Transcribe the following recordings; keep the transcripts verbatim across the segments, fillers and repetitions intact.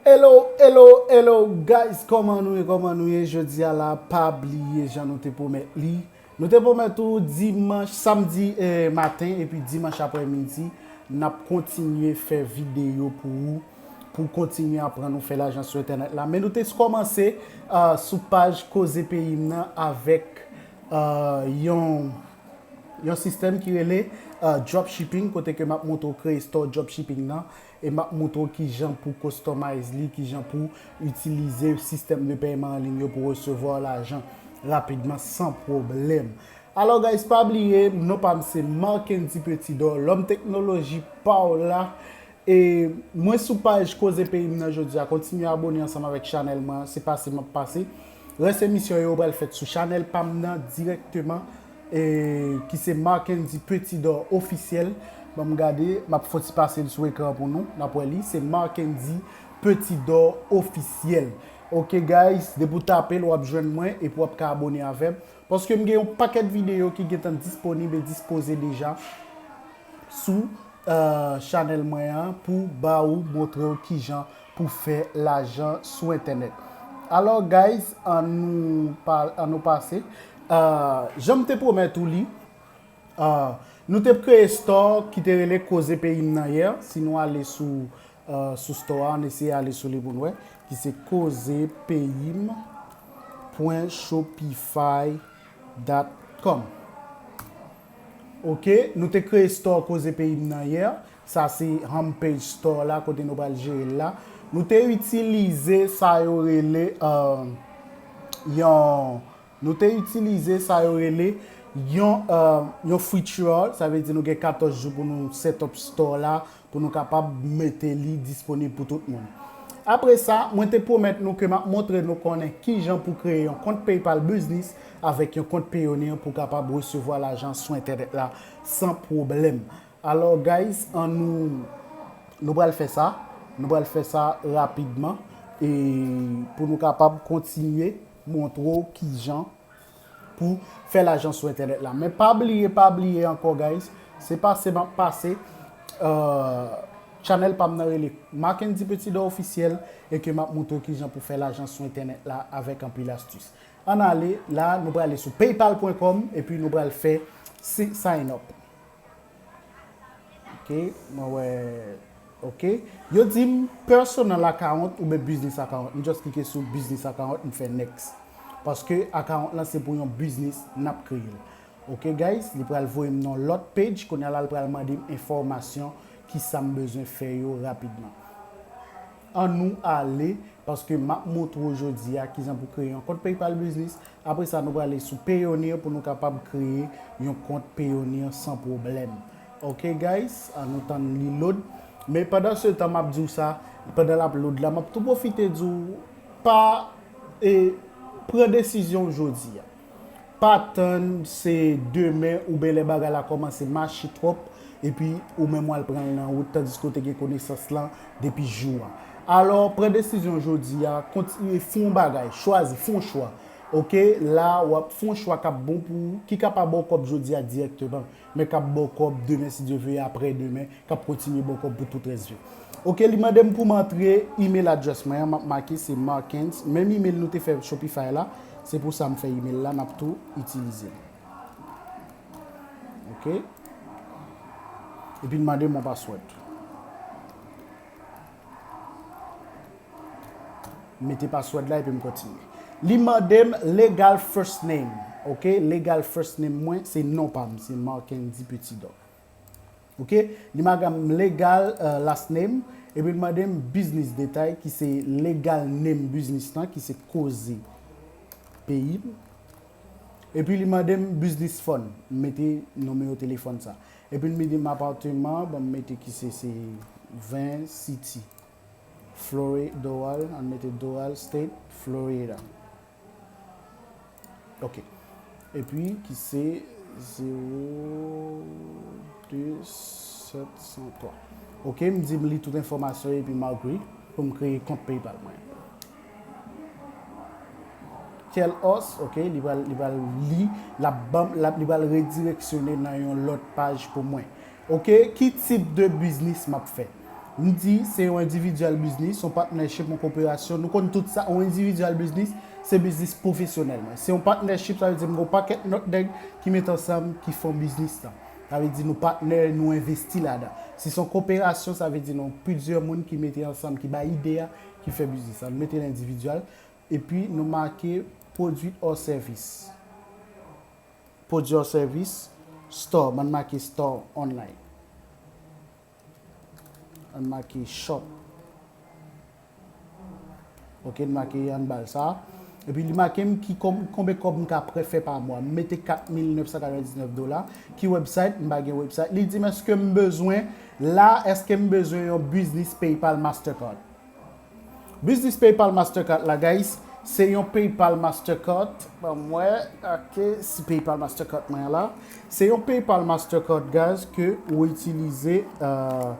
Hello, hello, hello, guys, kòman nou ye, kòman nou ye? Jodi a la, pa bliye jan nou te pwomèt li. Nou te pwomèt ou dimanch, samdi eh, maten, epi dimanch aprèmidi, n ap kontinye fè videyo pou ou, pou kontinye aprann ou fè lajan sou entènèt la. Men nou te kòmanse uh, sou paj Koze Peyi m nan avèk uh, yon yon sistèm ki rele uh, dropshipping, kote ke m ap montre w kreye store dropshipping nan, e m ap montre w kijan pou customize li, kijan pou itilize sistèm de pèyman an liy yo pou resevwa lajan rapidman san pwoblèm. Alò guys, pa bliye, non pa m se Marckendy Petit Dor, lòm teknoloji pa w la. E mwen sou paj Koze Peyi m nan jodi a. Kontinye abone ansanm avèk chanèl mwen an. Se pase m ap pase. Rès emisyon yo pral fèt sou chanèl pa m nan dirèkteman, e, ki se Marckendy Petit Dor Officiel. Ban m gade, m ap fon ti pase l sou ekran pou nou. N ap wè li. Se Marckendy Petit Dor Officiel. Ok, guys, depi w tape l, w ap jwenn mwen epi w ap ka abone avè m. Paske m gen yon pakèt videyo ki gentan disponib e dispoze deja sou uh, chanèl mwen an pou ba ou montre w kijan pou fè lajan sou entènèt. Alò guys, an nou, pa, an nou pase. Uh, jan m te pwomèt ou li, uh, nou te kreye store ki te rele Koze Peyi m nan yè. Si nou ale sou, uh, sou store a, an eseye ale sou li pou n wè, ki se koze peyi m pwen shopify dot com. Ok, nou te kreye store Koze Peyi m nan yè. Sa se homepage store la, kote nou pral jere l la. Nou te itilize sa yo rele uh, yon nou te itilize sa yo rele yon uh, yon free trial. Sa vle di nou gen katòz jou pou nou set up store la, pou nou kapab mete li disponib pou tout moun. Apre sa, mwen te pwomèt nou ke m ap montre nou konnen kijan pou kreye yon kont PayPal Business avèk yon kont Payoneer pou kapab resevwa lajan sou entènèt la san pwoblèm. Alò guys, an nou nou pral fè sa, nou pral fè sa rapidman e pou nou kapab kontinye montre w kijan pou fè lajan sou entènèt la. Men pa bliye, pa bliye ankò guys, se pase m ap pase uh, chanèl pa m nan rele Marckendy Petit Dor Officiel e ke m ap montre w kijan pou fè lajan sou entènèt la avèk anpil astis. Ann ale, la nou prale sou paypal pwen kòm epi nou pral fè si- sign up. Ok, mwen wè. Ok. Yo di m personal account oubyen business account. M just klike sou business account, m fè next. Paske account lan se pou yon business n ap kreye l. Ok guys, li pral voye m nan lòt page, kounye a la l pral mande m enfòmasyon ki sa m bezwen fè yo rapidman. An nou ale, paske m ap montre w jodi a kijan pou kreye yon kont PayPal Business. Apre sa, nou prale sou Payoneer pou nou kapab kreye yon kont Payoneer san pwoblèm. Ok guys, an nou tann li load. Men pandan se tan m ap di w sa, pandan l ap load la, m ap tou pwofite di w pa e, pran desizyon w jodi a. Pa tann se demen oubyen lè bagay la kòmanse mache twòp epi ou menm w al pran l nan wout tandiske w te gen konesans lan depi jou a. Alò, pran desizyon jodi a, kontinye fè yon bagay, chwazi, fè yon chwa. Ok, la w ap fè yon chwa k ap bon pou ou, ki ka pa ba w kòb jodi a dirèkteman, men k ap ba w kòb demen si Dye vle, aprè demen, k ap kontinye ba w kòb pou tout rès vi w. Ok, li mande m pou m antre email address mwen an, m ap make se Marckendy, menm email nou te fè Shopify la, se pou sa m fè email la, n ap tou itilize l. Ok. Epi l mande m yon password. M mete password la epi m kontinye. Li mande m legal first name. Ok, legal first name mwen se non pa m, se Marckendy Petit Dor. Ok, li mande m legal uh, last name epi l mande m business detay ki se legal name business lan ki se Koze Peyi m. Epi li mande m business phone, m mete nimewo telefòn sa. Epi l mande m apatman, bon m mete ki se se ven City, Florida, Doral, an mete Doral State, Florida. Ok. Epi ki se zewo de sèt san twa. Ok, m di m li tout enfòmasyon epi m agree pou m kreye kont PayPal mwen. Tell us, ok, li pral, li pral li, l ap ban m, l ap, li pral redireksyone nan yon lòt paj pou mwen. Ok, ki tip de biznis m ap fè? M di se yon individual business, yon partnership, yon koperasyon. Nou konn tout sa, yon individual business, se biznis pwofesyonèl mwen. Se yon partnership, sa vle di m gen yon pakèt lòt nèg ki met ansanm, ki fè yon biznis lan. Sa vle di nou patnè, nou envesti ladan. Si se yon koperasyon, sa vle di nou plizyè moun ki mete ansanm, ki bay ide a, ki fè biznis la. Nou mete l individyal. Epi nou make produit or service. Produit or service, store. M make store online. Ann make shop. Ok, n make ann ba l sa. Epi li make m ki konbyen kòb m ka fè pa mwa. M mete kat mil nèf san katrevendiznèf dola. Ki website? M pa gen website. Li di m èske m bezwen, la, èske m bezwen yon business PayPal Mastercard? Business PayPal Mastercard la, guys, se yon PayPal Mastercard. Ban m wè, ok, si PayPal Mastercard mwen la. Se yon PayPal Mastercard, guys, ke ou itilize, euh,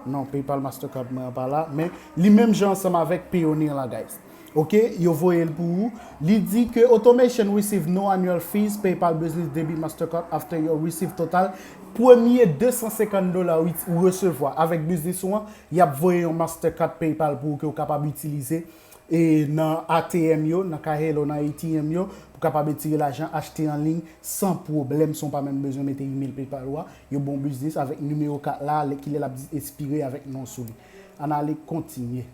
non, PayPal Mastercard mwen an pa la, men li menm jan ansanm avèk Payoneer la, guys. Ok, yo voye l pou ou. Li di ke automation receive no annual fees, PayPal Business Debit Mastercard after your receive total. Premye de san senkant dola ou, ou resevwa avèk biznis ou an, y ap voye yon Mastercard PayPal pou ou ke ou kapab itilize e nan A T M yo, nan Kahello, nan A T M yo, pou kapab retire lajan, achte an liy san pwoblèm, san w pa menm bezwen mete email PayPal ou a. Yo ba w biznis avèk nimewo kat la, lè, kilè l ap di-, ekspire avèk non sou li. Ann ale kontinye.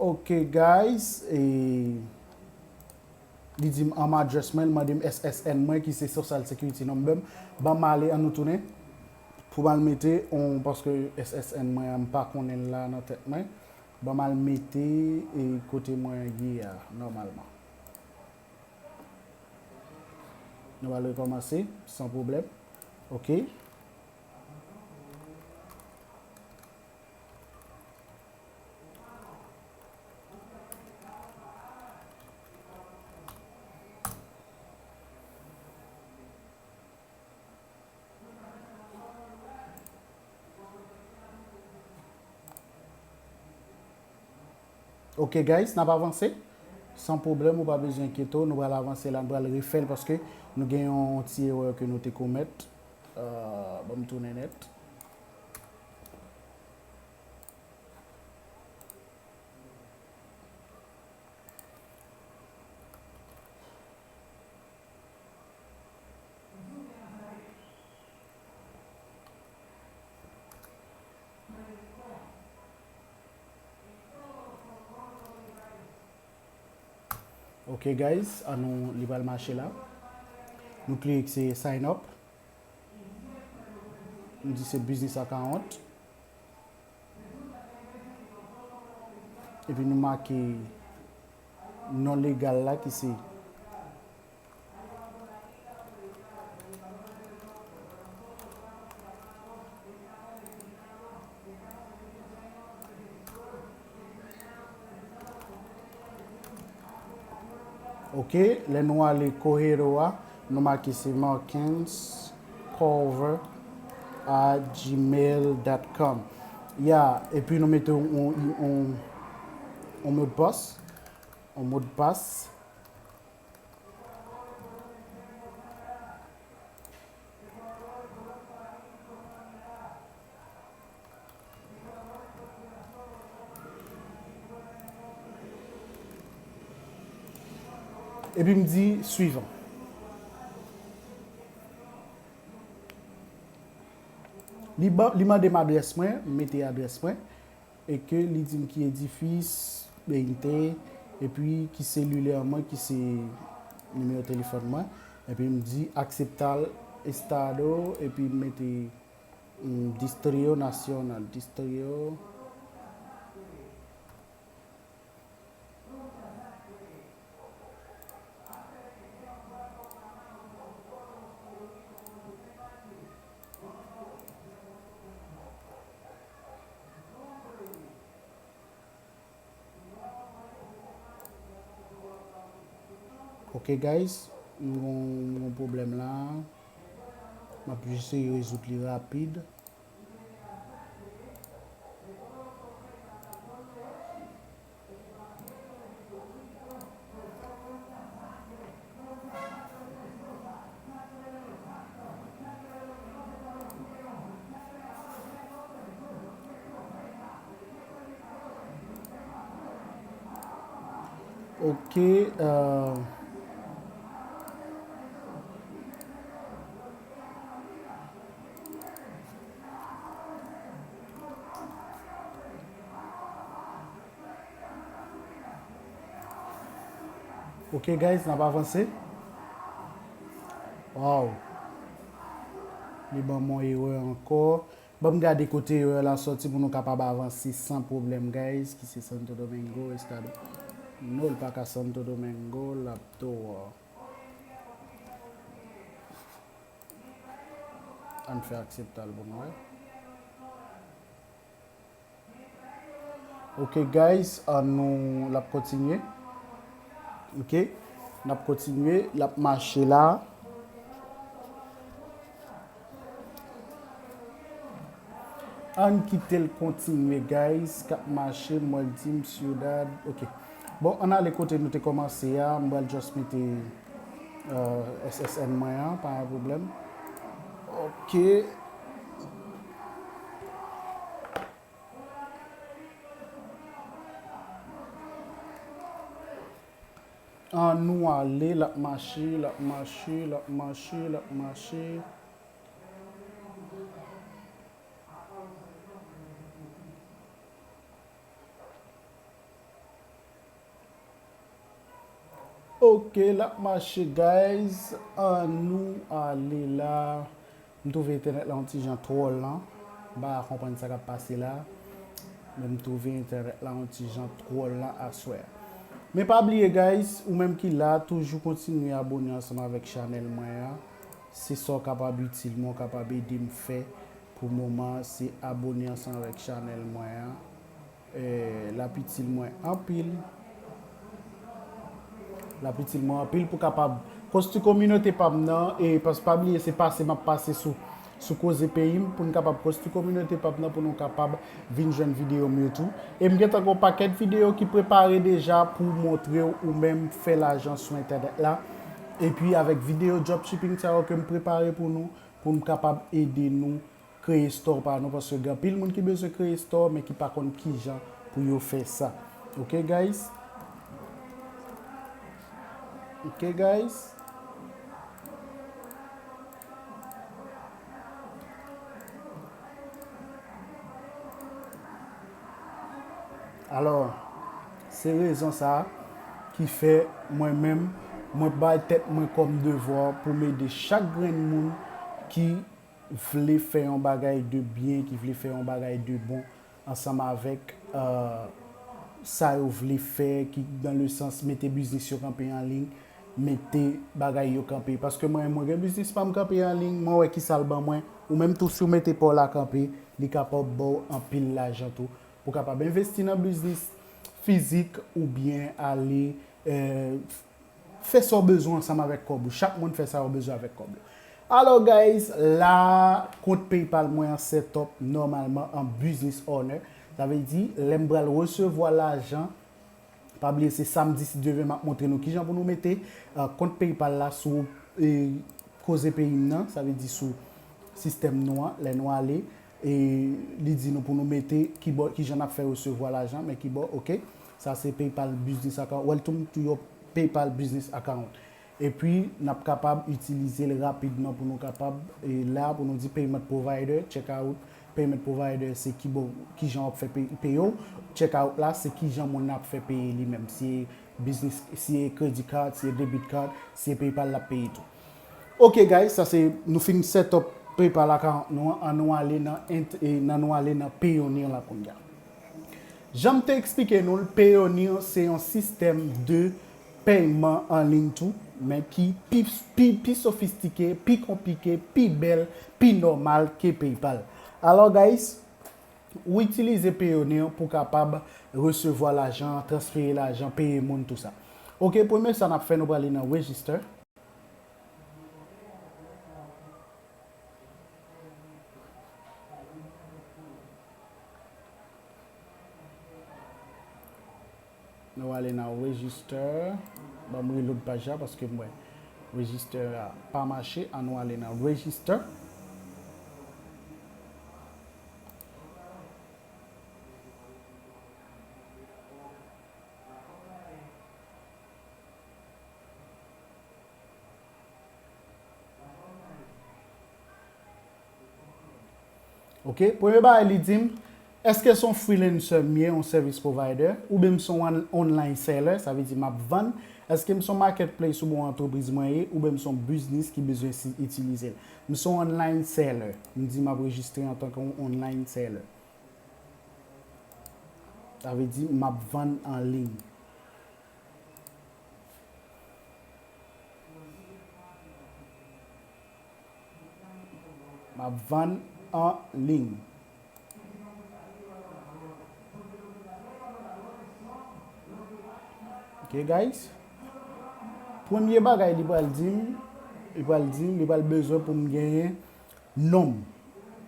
Ok, guys, e li di m an m address mwen, li mande m S S N mwen, ki se Social Security Number m. Ban m ale, ann nou tounen. Pou m al mete on, paske S S N mwen an, m pa konnen l la nan tèt mwen. Ban m al mete, e, kote mwen ye a, nòmalman. Nou pral rekòmanse, san pwoblèm. Ok. Ok, guys, n ap avanse. San pwoblèm, ou pa bezwen enkyete w. Nou pral avanse la, nou pral refè l paske nou gen yon ti erè ke nou te komèt. Euh, ban m tounen nèt. Ok, guys, ann nou, li pral mache la. Nou klike se sign up. M di se business account. Epi nou make non legal la ki se. Ok, lè nou ale Kohero a, nou make se markens cover at gmail dot com. Ya, epi nou mete yon, yon, yon, yon modpas. Yon modpas. Epi m di suivant. Li ban, li mande m adrès mwen, m mete adrès mwen, e ke li di m ki edifis, beyite, epi ki selilè mwen, ki se nimewo telefòn mwen, epi m di aceptar estado, epi m mete, mm, distrito nacional, distrito. Ok, guys, m gon, m gon pwoblèm la. M ap eseye rezoud li rapid. Ok, euh, ok, guys, n ap avanse. Wow. Li ban m yon erè ankò. Ban m gade kote erè la sòti pou nou kapab avanse san pwoblèm, guys, ki se Santo Domingo, Estado. Non, l pa ka Santo Domingo, l ap Towa. Ann fè aksepte l pou nou wè. Ok, guys, ann nou, l ap kontinye. Ok, n ap kontinye, l ap mache la. Ann kite l kontinye, guys, k ap mache, m wè l di m Ciudad. Ok. Bon, ann ale kote nou te kòmanse a, m pral just mete, euh, S S N mwen an, pa yon pwoblèm. Ok. Ann nou ale, l ap mache, l ap mache, l ap mache, l ap mache. Ok, l ap mache, guys. Ann nou ale la. M twouve entènèt la yon ti jan twòl lan. M pa ka konprann sa k ap pase la. Men m twouve entènèt la yon ti jan twòl lan aswè a. Men pa bliye, guys, ou menm ki la, toujou kontinye abone ansanm avèk chanèl mwen an. Se sa w kapab itil mwen, w kapab ede m fè pou moman an, se abone ansanm avèk chanèl mwen an. Eh, l ap itil mwen anpil. L ap itil mwen anpil pou kapab konstwi kominote pa m nan, e paske pa bliye, se pase m ap pase sou, sou koze peyi m, pou n kapab konstwi kominote pa m nan, pou nou kapab vin jwenn videyo m yo tou. E m gentan gen yon pakèt videyo ki prepare deja pou montre w ou menm fè lajan sou entènèt la. Epi avèk videyo dropshipping sa yo ke m prepare pou nou, pou m kapab ede nou kreye store pa nou, paske gen anpil moun ki bezwen kreye store, men ki pa konn kijan pou yo fè sa. Ok, guys? Ok, guys? Alò, se rezon sa a ki fè mwen menm, mwen bay tèt mwen kòm devwa pou m ede chak grenn moun ki vle fè yon bagay de byen, ki vle fè yon bagay de bon ansanm avèk, euh, sa yo vle fè, ki dans le sens mete biznis yo kanpe an liy, mete bagay yo kanpe. Paske mwen, mwen gen biznis pa m kanpe an liy, mwen wè ki sa l ban mwen. Ou menm tou, si w mete pa w la kanpe, li kapab ba w anpil lajan tou. Pou w kapab envesti nan biznis fizik oubyen ale, euh, fè sa w bezwen ansanm avèk kòb ou. Chak moun fè sa yo bezwen avèk kòb yo. Alò, guys, la, kont PayPal mwen an set up nòmalman an business owner. Sa vle di, lè m pral resevwa lajan, pa bliye se samdi, si Dye vle, m ap montre nou kijan pou nou mete, euh, kont PayPal la sou, e, koze peyi m nan, sa vle di sou sistèm nou an, lè nou ale, e li di nou pou nou mete kibò, kijan n ap fè resevwa lajan, men kibò, ok. Sa se PayPal Business Account. Welcome to your PayPal Business Account. Epi, n ap kapab itilize l rapidman pou nou kapab, e, la, pou nou di payment provider, check out payment provider, se kibò, kijan w ap fè pe-, peye w. Check out la, se kijan moun nan ap fè peye li menm. Si e business, si e credit card, si e debit card, si e PayPal l ap peye tou. Ok, guys, sa se, nou fin set up PayPal account nou an, an nou ale nan ent-, e, nan nou ale nan Payoneer la kounye a. Jan m te eksplike nou l, Payoneer se yon sistèm de pèyman an liy tou, men ki pi, pi, pi sofistike, pi konplike, pi bèl, pi nòmal ke PayPal. Alò, guys, ou itilize Payoneer pou kapab resevwa lajan, transfere lajan, peye moun, tou sa. Ok, premye sa n ap fè, nou prale nan Register. Nou ale nan Register. Ban m reload paj la paske m wè Register a pa mache. An nou ale nan Register. Ok, premye bagay li di m, èske se yon freelancer m ye, yon service provider, oubyen m se yon on- online seller, sa vle di m ap vann, èske m se yon marketplace oubyen yon antrepriz mwen ye, oubyen m se yon biznis ki bezwen si- itilize l. M se yon online seller, m di m ap rejistre antanke yon online seller. Sa vle di m ap vann an liy. M ap vann an liy. Ok, guys. Premye bagay li pral di m, li pral di m, li pral bezwen pou m genyen non m.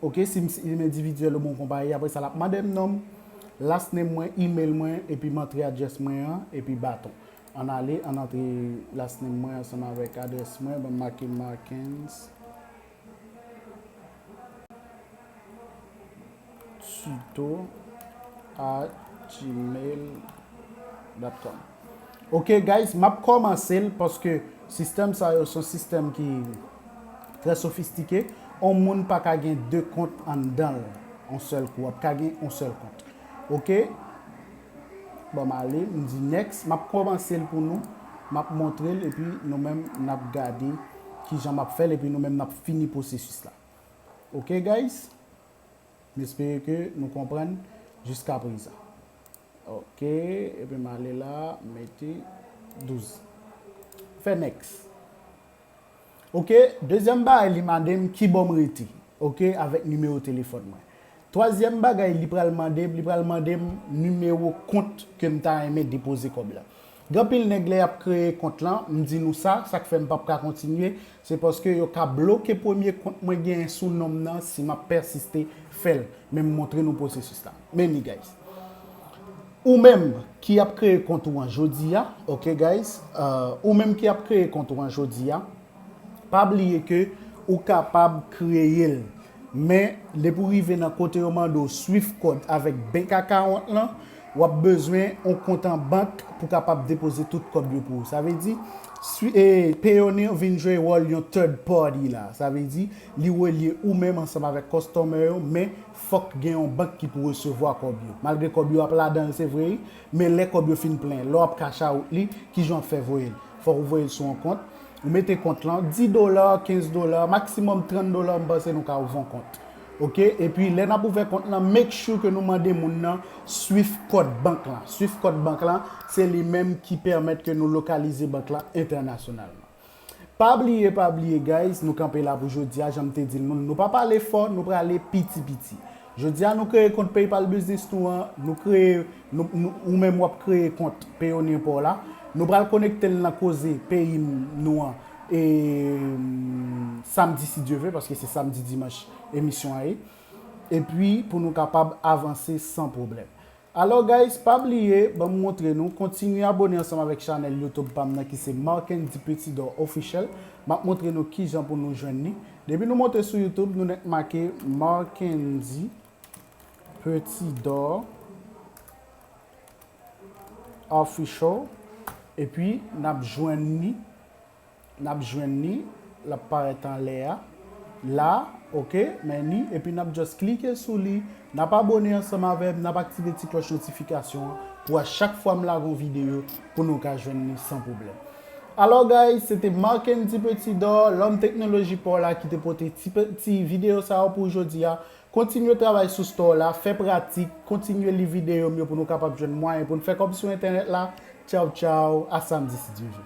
Ok, si m, si m endividyèl oubyen yon konpayi, apre sa l ap mande m non m, last name mwen, email mwen, epi m antre adrès mwen an, epi baton. Ann ale, ann antre last name mwen ansanm avèk adrès mwen, ban m make Markens Tuto at gmail dot com. Ok, guys, m ap kòmanse l paske sistèm sa yo se yon sistèm ki trè sofistike. On moun pa ka gen de kont anndan l on sèl kou. W ap ka gen on sèl kont. Ok? Ban m ale, m di next. M ap kòmanse l pou nou. M ap montre l epi nou menm n ap gade kijan m ap fè l epi nou menm n ap fini pwosesis la. Ok, guys? M espere ke nou konprann jiska prezan. Ok, epi m ale la, m mete douz. Fè next. Ok, dezyèm bagay li mande m ki bò m rete. Ok, avèk nimewo telefòn mwen. Twazyèm bagay li pral mande m, li pral mande m nimewo kont ke m ta renmen depoze kòb la. Gen anpil nèg lè y ap kreye kont lan, m di nou sa, sa k fè m p ap ka kontinye, se paske yo ka bloke premye kont mwen genyen sou non m nan si m ap pèsiste fè l. Men m montre nou pwosesis la. Men li, guys. Ou menm ki ap kreye kont ou an jodi a, ok, guys, euh, ou menm ki ap kreye kont ou an jodi a, pa bliye ke ou kapab kreye l. Men, depi w rive nan kote yo mande w Swift Code avèk bank account lan, w ap bezwen yon kont an bank pou kapab depoze tout kòb yo pou ou. Sa vle di, Swi- e, Payoneer vin jwe wòl yon third party la. Sa vle di, li relye ou menm ansanm avèk customer yo, men fòk gen yon bank ki pou resevwa kòb yo. Malgre kòb yo ap ladan l, se vre, men lè kòb yo fin plen, lè w ap cash out li, kijan w ap fè voye l? Fòk ou voye l sou yon kont. Ou mete kont lan, dis dola, kenz dola, maksimòm trant dola, m panse nou ka ouvè yon kont. Ok? Epi, lè n ap ouvè kont lan, make sure ke nou mande moun nan Swift Code bank lan. Swift Code bank lan, se li menm ki pèmèt ke nou lokalize bank lan entènasyonalman. Pa bliye, pa bliye, guys, nou kanpe la pou jodi a, jan m te di l, nou, nou pa pale fò, nou prale piti piti. Jodi a, nou kreye kont PayPal Business nou an, nou kreye, nou, nou, ou menm w ap kreye kont Payoneer pa w la. Nou pral konekte l nan koze peyi m nou an, e, samdi, si Dye vle, paske se samdi, dimanch emisyon an ye. Epi, pou nou kapab avanse san pwoblèm. Alò, guys, pa bliye, ban m montre nou, kontinye abone ansanm avèk chanèl YouTube pa m nan ki se Marckendy Petit D'Or Official. M ap montre nou kijan pou nou jwenn li. Depi nou monte sou YouTube, nou nèk make Marckendy Petit D'Or Official. Epi, n ap jwenn li. N ap jwenn li, l ap parèt anlè a. La, ok, men li, epi n ap just klike sou li, n ap abone ansanm avè m, n ap aktive ti klòch notifikasyon an pou a chak fwa m lage yon videyo pou nou ka jwenn li san pwoblèm. Alò, guys, se te Marckendy Petit D'Or, lòm teknoloji pa w la ki te pote ti, pe- ti videyo sa yo pou jodi a. Kontinye travay sou store la, fè pratik, kontinye li videyo m yo pou nou kapab jwenn mwayen pou n fè kòb sou entènèt la. Tchaw, tchaw, a samdi si Dye vle.